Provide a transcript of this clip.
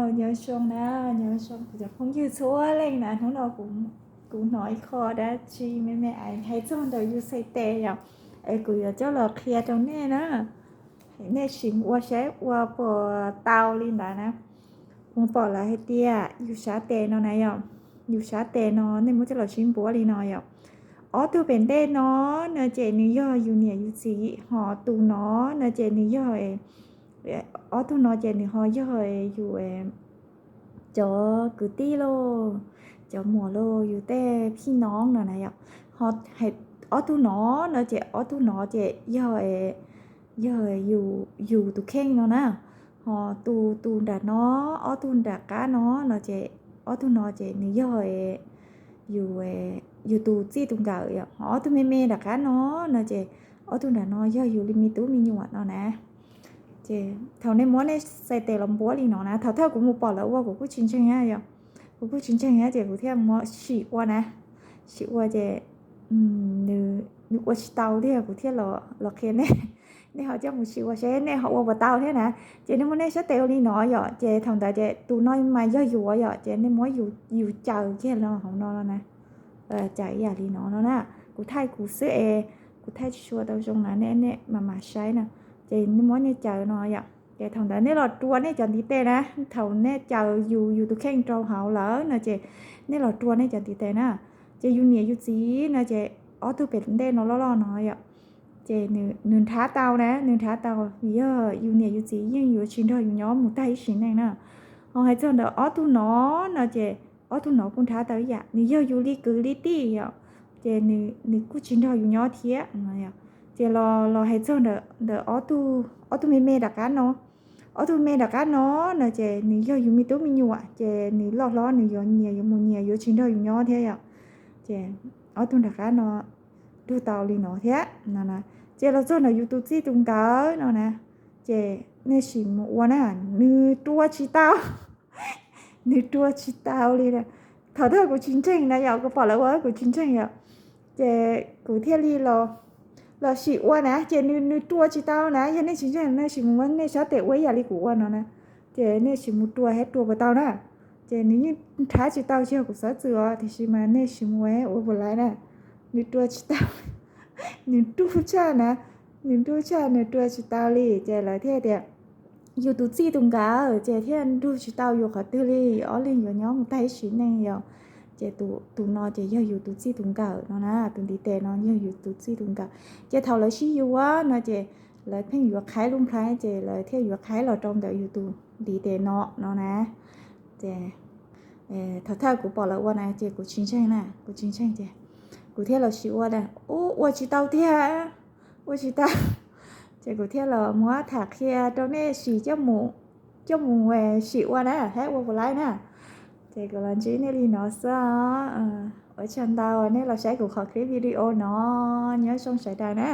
Nyob zoo na, nyob zoo kuv cov phooj ywg txhua leej na, hnub no kuv hnov ib qho dab tsi me me hais txog ntawm yus txhais tes yom, es kuv yuav coj los qhia rau nej na. Nej sim ua saib ua puas tau li ntawd na. Kuv pom lawv hais tias yus sab tes no na yom, yus sab tes no nej muab coj los sib npuab li no yom. Ob tug pem ntej no no ces nws yog yus niam yus txiv, ho tus no no ces nws yog, ob tug no ces nws ho yog yus cov kwv tij lauj, cov muam lauj, yus tej phij noob no na yom. Ho ob tug no no ces ob tug no ces yog, yog yus tus kheej no na. Ho tus, tus nram no, ob tug nram qab no no ces ob tug no ces nws yog yus, yus tus txij tus nkawm yom. Ho ob tug me me nram qab no no ces ob tug nram no yog yus li me tub me nyuam no na. Ces thaum nej muab nej txhais tes los npuab li no na, thaum thawj kuv mus pom lawv ua kuv kuj tsis ntseeg yom, kuv kuj tsis ntseeg ces kuv thiaj muab sim ua na. Sim ua ces nws ua tsis tau thiab kuv thiaj los qhia nej. Nej ho coj mus sim ua seb nej ho ua puas tau thiab na. Ces nej muab nej sab tes ua li no yom, ces thaum ntawd ces tus no mas yog yus yom, ces nej muab yus caws kiag los hauv no na. Caws ib yam li no no na. Kuv thaij kuv xwb es kuv thaij tsis tshua tau zoo na, nej mam mam saib na. Ces nej muab nej caws no yom, ces thaum ntawd nej los rua nej cov ntiv tes na. Thaum nej caws yus, yus tus kheej rau hauv lawm no ces nej los rua nej cov ntiv tes na. Ces yus niam yus txiv no ces ob tug pem ntej no loj loj no yom, ces nws nrhav tau na, nws nrhav tau, yog yus niam yus txiv yeej yuav tsis nrog yus nyob mus tag ib sim neej na. Ho hais txog ntawm ob tug no no ces ob tug no kuj nrhav tau ib yam, nws yog yus li kwv li tij yom, ces nws kuj tsis nrog yus nyob thiab. Ces los, los hais txog ntawm, ntawm ob tug, ob tug me me nram qab no, ob tug me nram qab no no ces nws yog yus me tub me nyuam, ces nws loj hlob nws yuav nyias yuav mus nyias yuav tsis nrog yus nyob thiab yom. Ces ob tug nram qab no nrug tau li no thiab no na. Ces los txog ntawm yus tus txij tus nkawm no na, ces nej sim mus ua na, nws rua tsis tau, nws rua tsis tau li na. Thaum thawj kuv tsis ntseeg na yom, kuv pom lawv ua kuv tsis ntseeg yom, ces kuv thiaj li los, los sim ua na, ces nws, nws rua tsis tau na. Yog nej tsis ntseeg nej sim mus muab nej sab tes ua ib yam li kuv ua no na, ces nej sim mus rua saib rua puas tau na. Ces nws yeej nrhav tsis tau, tsis yog kuv xav txwm os, tiam sis mas nej sim mus ua puas laiv na, nws rua tsis tau, nws nruj tshaj na, nws nruj tshaj, nws rua tsis tau li. Ces lawv thiaj tias yus tus txij tus nkawm ces thiaj nrug tsis tau yus qhov twg li, ob leeg yuav nyob mus tag ib sim neej yom. Ces tus no ces yog yus tus txij tus nkawm no na, tus ntiv tes no yog yus tus txij tus nkawm. Ces thaum lawv sib yuav no ces lawv pheej yuav qhaib lub nplhaib, ces lawv thiaj yuav qhaib los rau ntawm yus tus ntiv tes no no na. Ces thaum thawj kuv pom lawv ua na ces kuv tsis ntseeg na, kuv tsis ntseeg ces kuv thiaj los sim ua na, ua tsis tau tiag, ua tsis tau. Ces kuv thiaj los muab tham qhia rau nej sim coj mus, coj mus sim ua na, saib ua puas laiv na. Ces kuv los ntsib nej li no xwb. Ua tsaug ntau nej los saib kuv qhov clip video no, nyob zoo sawv daws na.